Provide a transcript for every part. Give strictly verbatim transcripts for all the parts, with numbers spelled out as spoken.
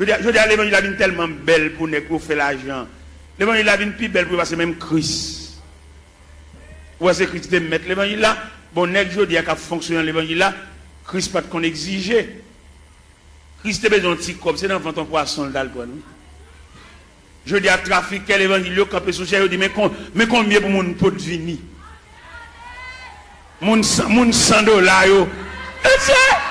Jodi a, jodi a levanjil la vin tèlman bèl pou nèg pou yo fè lajan. Levanjil la vin pi bèl pou yo pase menm Kris. Ou wè se Kris ki te mèt levanjil la? Bon, nèg jodi a k ap fonksyone nan levanjil la, Kris pa t konn egzije. Kris te bezwen yon ti kòb, se nan vant yon pwason l t al pran l, wi. Jodi a, trafikè levanjil yo kanpe sou chè, yo di, "Men kon, men konbyen pou moun pot vini?" Moun san, moun san dola yo. Mesye!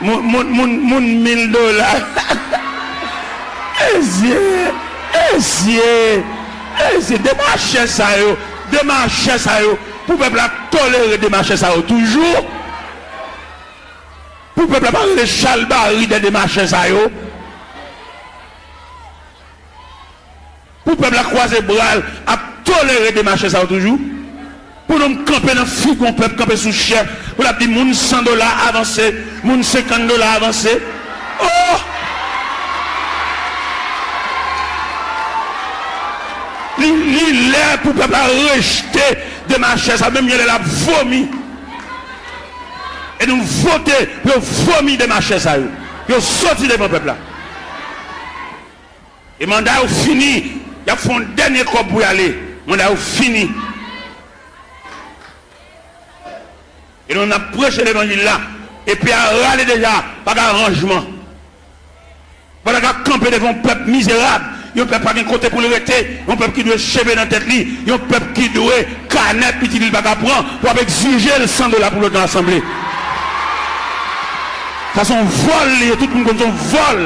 Moun, moun, moun, moun mil dola. Mesye! Mesye! Mesye! Demachè sa yo! Demachè sa yo! Pou pèp la tolere demachè sa yo toujou? Pou pèp la pa rele chalbari dè demachè sa yo? Pou pèp la kwaze bra l, ap tolere demachè sa yo toujou? Pou nou kanpe nan figi yon pèp, kanpe sou chè, pou l ap di moun san dola avanse, moun senkant dola avanse? Oh! Li, li lè pou pèp la rejte demachè sa, menm jan lè l ap vomi. E nou vote pou yo vomi demachè sa yo. Pou yo soti devan pèp la. E manda yo fini. Y ap fè yon dènye kòb pou y ale. Manda yo fini. E nou, n ap preche levanjil la. Epi a rale deja, pa gen aranjman. Pandan k ap kanpe devan yon pèp mizerab, yon pèp pa gen kote pou l rete, yon pèp ki dwe cheve nan tèt li, yon pèp ki dwe kanè pitit li pa ka pran, w ap egzije l san dola pou l nan asanble. Sa se yon vòl li ye, tout moun konn se yon vòl.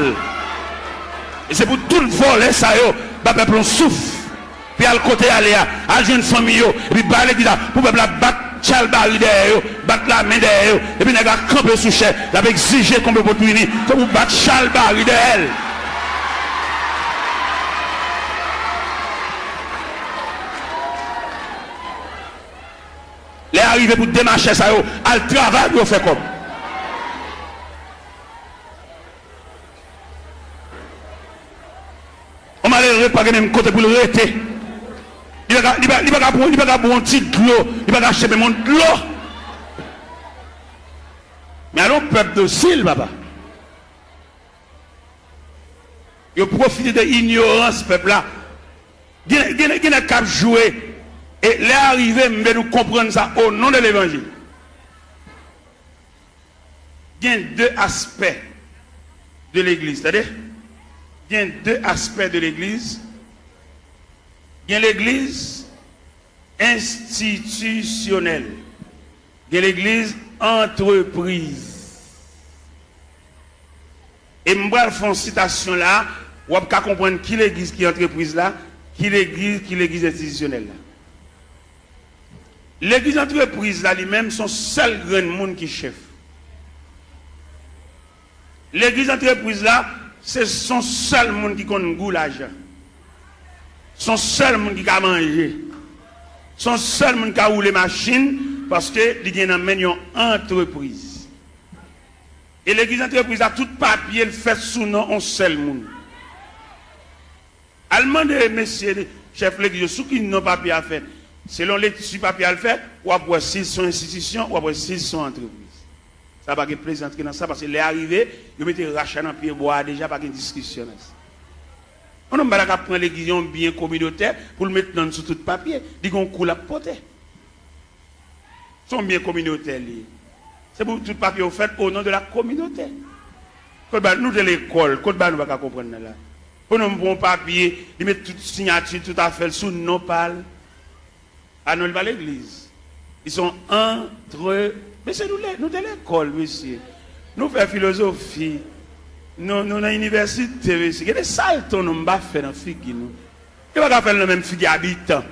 E se pou tout vòlè sa yo ba pèp la yon souf. Pi al kote y ale a, al jwenn fanmi yo, epi ba legliz la, pou pèp la bat chalbari dèyè yo, bat lamen dèyè yo, epi nèg la kanpe sou chè, l ap egzije konbyen pot pou vini, se pou bat chalbari dèyè l. Lè a rive pou demachè sa yo al travay pou yo fè kòb. Yon malere pa gen menm kote pou l rete. Li pa ka, li pa, li pa ka pran, li pa ka bwè yon ti dlo, li pa ka achte menm yon dlo. Men ale yon pèp dosil, papa. Yo pwofite de inyorans pèp la. Gen, gen, gen nèg k ap jwe. E lè a rive, m vle nou konprann sa, o non de levanjil. Gen de aspè de legliz, tande. Gen de aspè de legliz. Gen legliz enstitisyonèl. Gen legliz antrepriz. E m pral fè yon sitasyon la, w ap ka konprann ki legliz ki antrepriz la, ki legliz, ki legliz enstitisyonèl la. Legliz antrepriz la, li menm, se yon sèl grenn moun ki chèf. Legliz antrepriz la, se, se yon sèl moun ki konn gou lajan. Se yon sèl moun ki ka manje. Se yon sèl moun ki ka woule machin, paske li gen nan men l yon antrepriz. E legliz antrepriz la, tout papye l fèt sou non yon sèl moun. Al mande mesye chèf legliz yo sou ki non papye a fèt. Selon lekti papye a l fè, w ap wè si l se yon enstitisyon, w ap wè si l se yon antrepriz. Sa pa gen plezantri nan sa, paske lè a rive, yo mete rach la nan pye bwa a deja, pa gen diskisyon nan sa. Yon nonm pa ta ka pran legliz yon byen kominotè pou l met non l sou tout papye, li gen yon kou l ap pote. Se yon byen kominotè li ye. Se pou tout papye yo fèt o non de la kominote. Kot ba nou te lekòl, kot ba nou pa ka konprann nan la. Pou nou pran yon papye, li met tout siyati, tout afè l sou non pa l. A non, li pa legliz. Li se yon antre, mesye, nou le, nou te lekòl, mesye. Nou fè filozofi. Nou, nou nan inivèsite, mesye. Gen de salte yon nonm pa fè nan figi nou. Yo pa ka fè l nan menm figi abitan.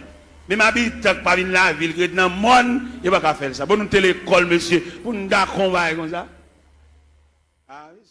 Menm abitan k pa vin lavil, ki ret nan mòn, yo pa ka fè l sa. Bon, nou te lekòl, mesye, pou n dakò yon bagay konsa. A wi.